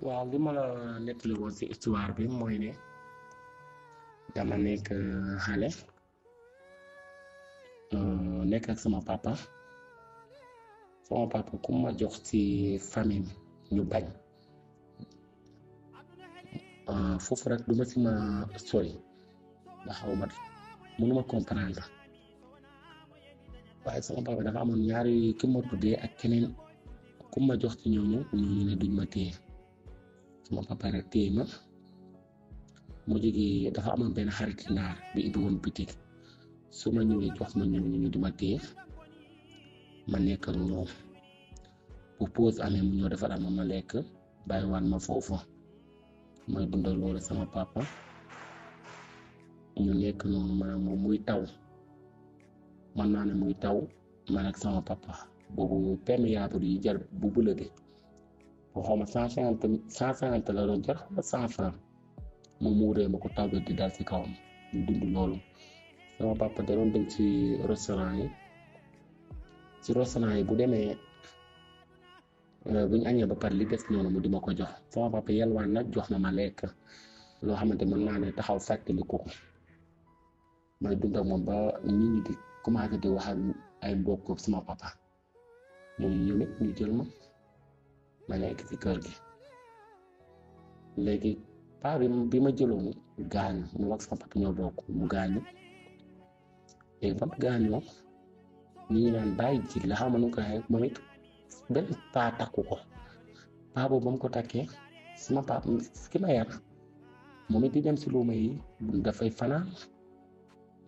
waaw li ma la nettali woon ci histoire bi mooy ne dama nekk xale nekk ak sama papa ku ma jox ci famille ñu bañ foofu rek duma ci ma sori ba xaw ma mënuma comprendre waaye sama papa dafa amoon ñaari ki ma tuddee ak keneen ku ma jox ci ñooñu ne duñ ma téye sama papa rek téye ma mu jógee dafa amoon benn xarit naar bi ibbi woon bitik su ma ñëwee jox ma ñu di ma téye ma nekk ak ñoom bu pause amee mu ñëw defaral ma lekk bàyyiwaat ma foofu may dundal loolu sama papa ñu nekk noonu maanaam moom muy taw man naa ne muy taw man ak sama papa boobu perméable yi jar bu bula bi boo xaw ma 150 la doon jar xaw ma 100 francs mu muuree ma ko taw bi di dal ci kawam ñu dund loolu sama papa da doon dem ci restaurant yi bu demee bu ñu añee ba pare li des noonu mu di ma ko jox sama papa yalwaan nag jox ma lekk loo xamante mën naa ne taxaw fàttaliku ko may dund ak moom ba nit ñi di commencé di wax ak ay mbokk sama papa ñu jël ma nekk ci kër gi léegi paa bi ma jëloon gaañu mu wax sama papa ñoo bokk mu gaañu léegi ba mu gaañoo ñu naan bàyyi ji la xam nu ko waxee moom it benn paa takku ko paa boobu ba mu ko takkee sama papa ki ma yar moom it di dem si luuma yi dafay fanaan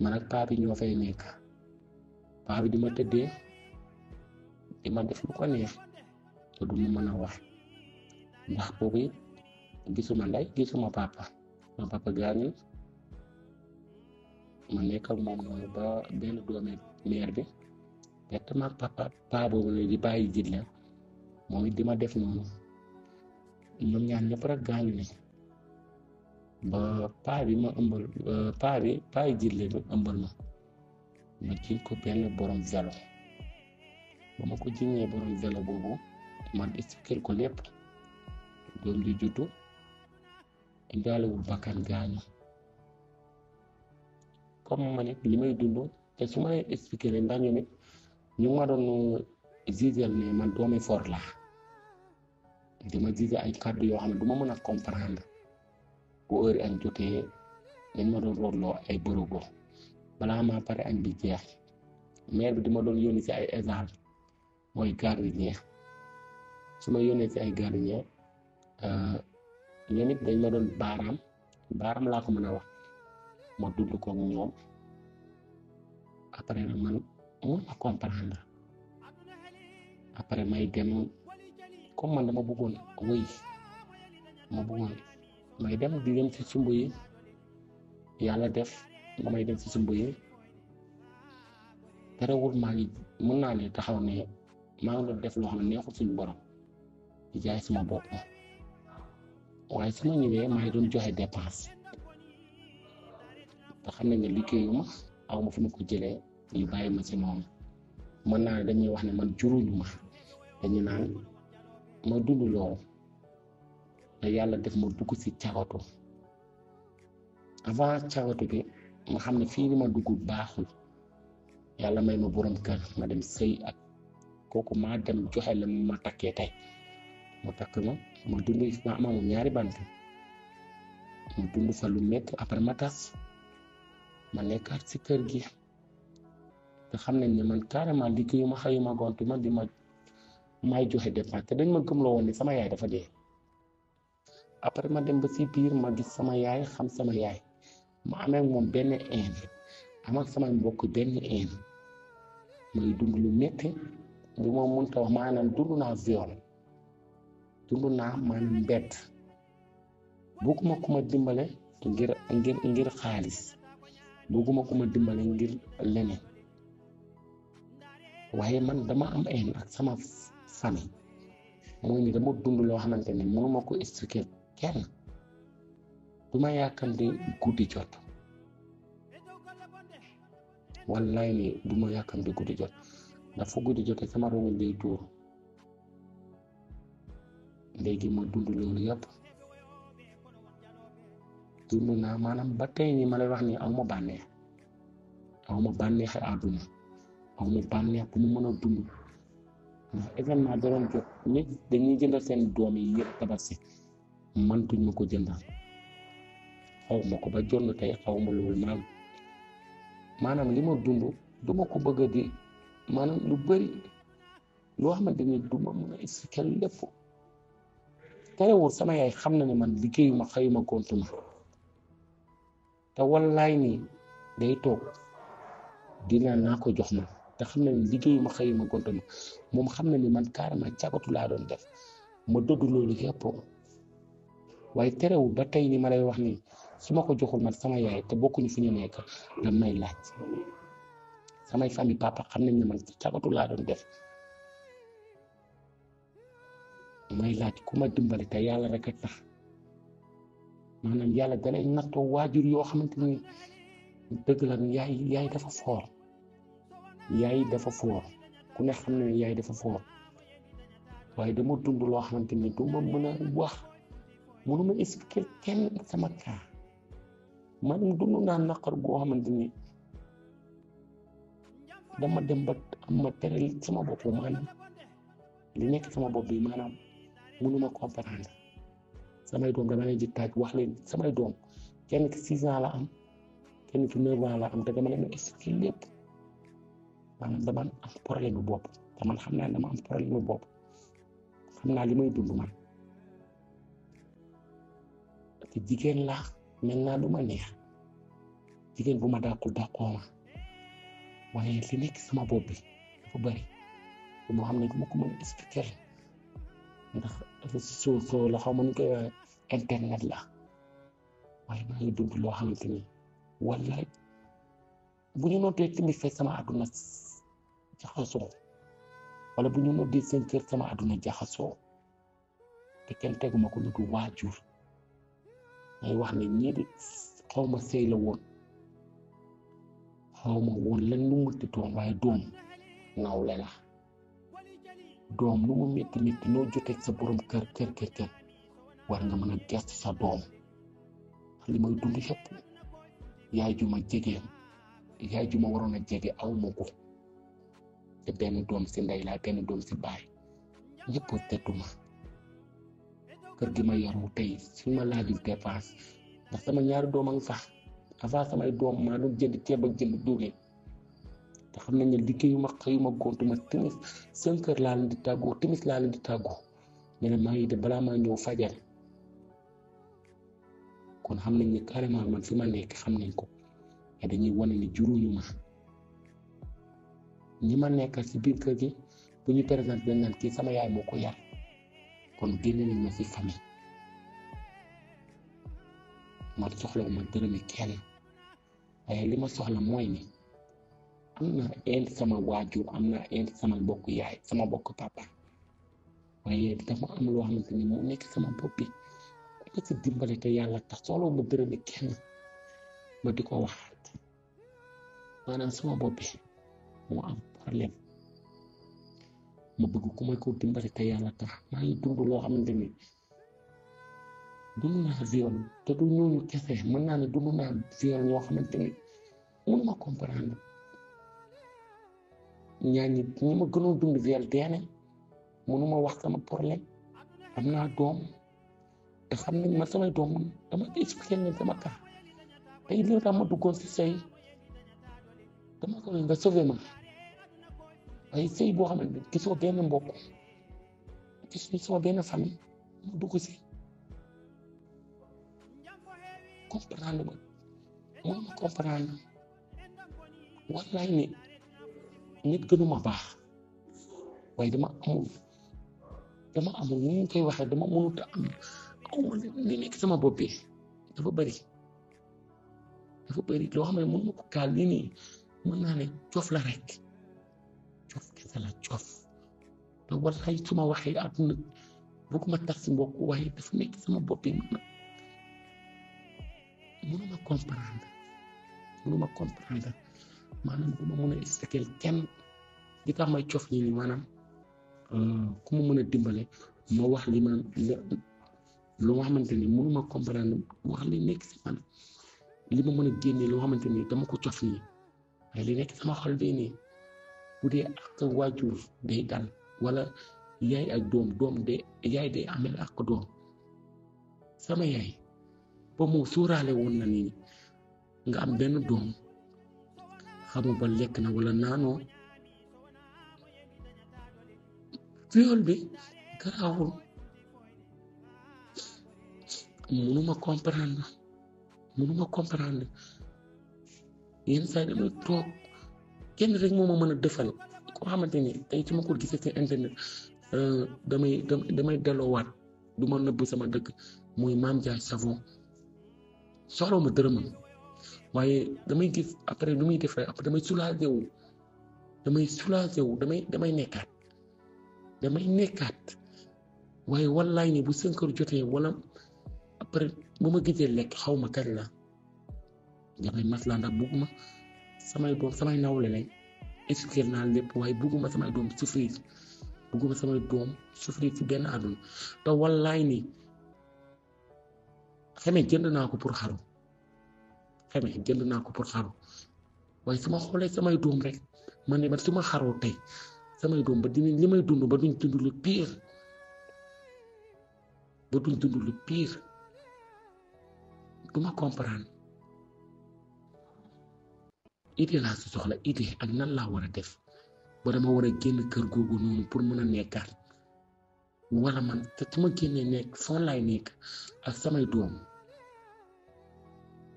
man ak paa bi ñoo fay nekk paa bi di ma tëddee di ma def lu ko neex te du ma mën a wax ndax boobu it gisuma ndey gisuma papa sama papa gaañu ma nekk ak moom noonu ba benn doomi meer bi bett ma paa boobu ne di bàyyi jit la moom it di ma def noonu ñoom ñaar ñëpp rek gaañu ne ba paa bi ma ëmbal paa yi jit la ëmbal ma jiñ ko benn borom vélo ba ma ko jiñee borom vélo boobu ma expliquer ko lépp doom di juddu indaalewul bakkan gaañu comme ma ne li may dund te su ma leen expliquer leen ndax ñu ngi ma doon giseel ne man doomi for laa di ma gisee ay kàddu yoo xam ne du ma mën a comprendre bu heure añ jotee dañ ma doon roodloo ay bërugo balaa maa pare añ bi jeex maire bi di ma doon yónni ci ay exemple mooy gardien su ma yónnee ci ay gardien ñoom it dañ ma doon baaraam laa ko mën a wax ma dund ko ak ñoom après nag man mun a comprendre après may dem comme man dama bëggoon wëy may dem ci sumb yi yàlla def ba may dem ci sumb yi terewul maa ngi mën naa ne taxaw ne maa ngi doon def loo xam ne neexul suñu borom di jaay sama bopp waaye su ma ñëwee maa ngi doon joxe dépense te xam nañ ne liggéeyuma aw ma fu ma ko jëlee ñu bàyyi ma ci moom mën naa ne dañuy wax ne man juruñu ma dañu naan ma dund loolu te yàlla def ma dugg ci cagatu avant cagatu bi ma xam ne fii ni ma dugg baaxul yàlla may ma borom kër ma dem sëy ak kooku maa dem joxe la ma takkee tey mu takk ma dund ma amoon ñaari bant mu dund fa lu métti après ma tas ma nekkaat ci kër gi te xam nañ ne man carrément liggéeyuma xëyuma gontu man may joxe dépense te dañ ma gëmloo woon ni sama yaay dafa dee après ma dem ba ci biir ma gis sama yaay xam sama yaay ma amee ak moom benn een am ak sama mbokk benn een may dund lu métti bu ma mënta wax maanaam dund naa viol dund naa maanaam mbedd bëgguma ku ma dimbale ngir xaalis bëgguma ku ma dimbale ngir leneen waaye man dama am een ak sama famille mooy ni dama dund loo xamante ne mënuma ko expliquer kenn duma yàkkamti guddi jot wallaay ni duma yàkkamti guddi jot ndax fu guddi jotee sama rongoñ day tuur léegi ma dund loolu yëpp dund naa maanaam ba tey ni ma lay wax ni aw ma bànneexi àdduna aw ma bànneex bu mu mën a dund ndax événement da doon jot nit dañuy jëndal seen doom yi yëpp tabaski man duñ ma ko jëndal xaw ma ko ba jonn tey xaw ma loolu maanaam li ma dund du ma ko bëgg di maanaam lu bëri loo xamante ni du ma mën a expliquer lépp terewul sama yaay xam na ne man liggéeyuma xëyuma gontuma te wallaay nii day toog dina naa ko jox ma te xam na ne liggéeyuma xëyuma gontuma moom xam na ni man carrément cagatu laa doon def ma dëdd loolu yëpp waaye terewul ba tey ni ma lay wax nii su ma ko joxul man sama yaay te bokkuñu fu ñu nekk dam may laaj samay famille papa xam nañ ne man cagatu laa doon def may laaj ku ma dimbali te yàlla rek a tax maanaam yàlla dalay nattoo waajur yoo xamante ni dëgg la yaay dafa foor ku ne xam ne yaay dafa foor waaye dama dund loo xamante ni du ma mën a wax mënuma expliquer kenn sama kaa man dund naa naqar goo xamante ni dama dem ba am ma tere sama bopp maanaam li nekk sama bopp bi maanaam mënuma comprendre samay doom dama leen di taaj wax leen samay doom kenn ki 6 ans la am kenn ki 9 ans la am te dama leen expliquer lépp maanaam dama am problème bu bopp te man xam naa dama am problème bu bopp xam naa li may dund man te jigéen laa mel naa lu ma neex jigéen bu ma dàqul dàqoo ma waaye li nekk sama bopp bi dafa bëri moo xam ne du ma ko mën a expliquer ndax réseaux sociaux la xaw ma nu koy internet la waaye maa ngi dund loo xamante ni wallaay bu ñu nootee tamit fekk sama àdduna jaxasoo wala bu ñu nootee seen kër sama àdduna jaxasoo te kenn teguma ko lu du waajur may wax ne ñii di xaw ma sëy la woon xaw ma woon lan lu mënti doon waaye doom nawle la doom lu mu métti noo jotee sa borom kër war nga mën a gestu sa doom li may dund yëpp yaay ju ma jege yaay ju ma waroon a jege aw ma ko te benn doom si ndey laa benn doom si baay ñëpp teddu ma kër gi ma yor mu tey su ma laajul dépense ndax sama ñaari doom a ngi sax avant samay doom maa doon jënd ceeb ak jënd diwlin te xam nañ ne liggéeyuma xëyuma gontuma timis 5 heures laa leen di tàggoo timis laa leen di tàggoo ne ne maa ngi de balaa maa ñëw fajar kon xam nañ ne carrément man fi ma nekk xam nañ ko te dañuy wane ni juruñu ma ñi ma nekkal ci biir kër gi bu ñu présenté dañ naan kii sama yaay moo ko yar kon génne nañ ma ci famille man soxla ma dërëmi kenn waaye li ma soxla mooy ni am na indi sama waajur am na indi sama mbokk yaay sama mbokk papa waaye dafa am loo xamante ni moo nekk sama bopp bi ku ma ci dimbale te yàlla tax soxla ma dërëmi kenn ma di ko waxaat maanaam sama bopp bi moo am problème ma bëgg ku ma ko dimbale te yàlla tax maa ngi dund loo xamante ni dund naa viol te du ñooñu kese mën naa ne dund naa viol ñoo xamante ni mënuma comprendre ñi ma gënoon dund viol deene mënuma wax sama problème am naa doom te xam nañ ma samay doom dama expliqué leen sama cas tey lii tax ma duggoon si sëy dama ko nga sauvé ma waaye sëy boo xamante ni gisoo benn mbokk gisoo benn famille ma dugg si comprendre ma mënuma comprendre wallaay ni nit gënuma baax waaye dama amul ni ñu koy waxee dama mënut a am awma li nekk sama bopp bi dafa bëri loo xam ne mënuma ko kaal lii nii mën naa ne coof la rek coof kese la coof te wallaay su ma waxee àdduna bëgguma tax si mbokk waaye dafa nekk sama bopp bi mënuma comprendre maanaam du ma mën a expliquer kenn li tax may coof nii maanaam ku ma mën a dimbale ma wax li ma lu nga xamante ni mënuma comprendre wax li nekk si man li ma mën a génne loo xamante ni dama ko cof nii waaye li nekk sama xol bee nii bu dee ak waajur day dal wala yaay ak doom de yaay day amel ak doom sama yaay ba mu suuraale woon na ni nga am benn doom xamu ba lekk na wala naanoo viol bi garaawul mënuma comprendre yenn saa yi damay toog kenn rek moo ma mën a defal koo xamante ni tey ci ma ko gisee ci internet damay delloowaat du ma nëbb sama dëkk muy Mame Ndiaye Savon soxlaw ma dërëmam waaye damay gis après lu muy def rek après damay soulagé wu damay nekkaat waaye wallaay ni bu 5 heures jotee wala après bu ma gisee lekk xaw ma kañ la damay maslaa ndax bugguma samay doom samay nawle lañ expliqué naa lépp waaye bugguma samay doom souffrir ci benn àdduna te wallaay ni xeme jënd naa ko pour xaru waaye su ma xoolee samay doom rek man ne man su ma xaroo tey samay doom ba dinañ li may dund ba duñ dund lu pire duma comprendre idée laa si soxla idée ak nan laa war a def ba dama war a génn kër googu noonu pour mën a nekkaat wala man te su ma génnee nekk fan laay nekk ak samay doom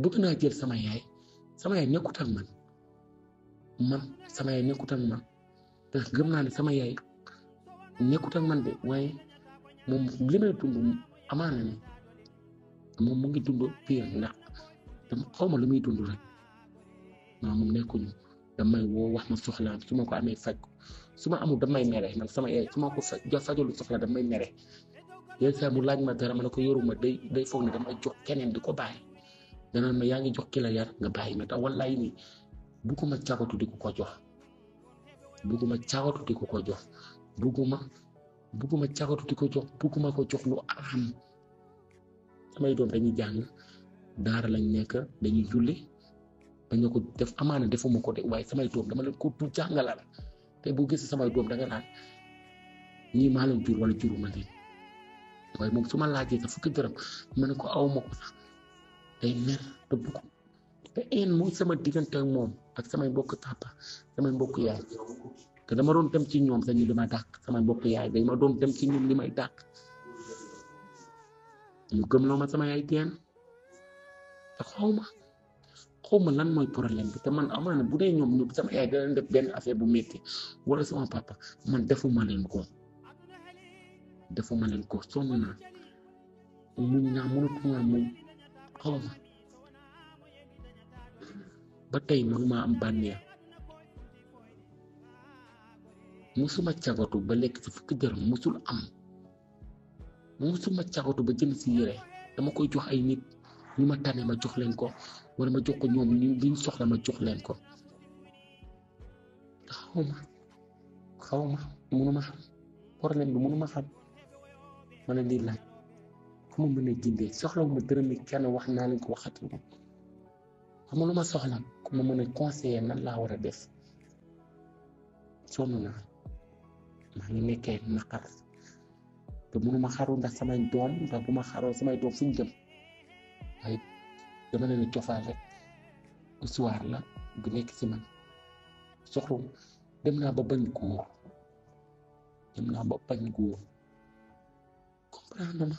bëgg naa jël sama yaay nekkut ak man sama yaay nekkut ak man te gëm naa ne sama yaay nekkut ak man de waaye moom li may dund amaana ni moom mu ngi dund pire ndax xaw ma lu muy dund rek moom nekkuñu damay woo wax ma soxlaam su ma ko amee faj ko su ma amul damay mere man sama yaay su ma ko fajalu soxla damay mere yenn saa mu laaj ma dara ma ne ko yoruma day foog ne damay jox keneen di ko bàyyi danaan ma yaa ngi jox ki la yar nga bàyyi ma te wallaay ni bugguma cagatu di ko ko jox bugguma ko jox lu am samay doom dañuy jàng daara lañ nekk dañuy julli dañu ko def amaana defuma ko de waaye samay doom dama leen ko du jàngalal te bu gis samay doom da nga naan ñii maa leen jur wala juruma leen waaye moom su ma laajee sa fukki dërëm ma ne ko awma ko sax day mer te bugg te mooy sama diggante ak moom ak samay mbokk papa samay mbokk yaay te dama doon dem ci ñoom sax ñu li ma dàq samay mbokk yaay day ma doon dem ci ñoom li may dàq ñu gëmloo ma sama yaay teen te xaw ma lan mooy problème bi te man amaana bu dee ñoom ñu sama yaay da leen def benn affaire bu métti wala sama papa man defuma leen ko sonn naa muñ naa mënatuma muñ xaw ma ba tey mënuma am bànneex musuma cagatu ba lekk ci fukki dërëm musul am musuma cagatu ba jënd ci yére dama koy jox ay nit ñu ma tane ma jox leen ko wala ma jox ko ñoom liñ soxla ma jox leen ko xaw ma mënuma xam problème bi mënuma xam ma leen di laaj fu ma mën a jëndee soxlawu ma dërëm yi kenn wax naa leen ko waxati ko xam nga lu ma soxla ku ma mën a conseiller nan laa war a def sonn naa maa ngi nekkee naqar te mënuma xaru ndax samay doom ndax bu ma xaroo samay doom fuñ jëm waaye dama leen a cofaal rek histoire la bu nekk ci man soxla dem naa ba bañ góor comprendre ma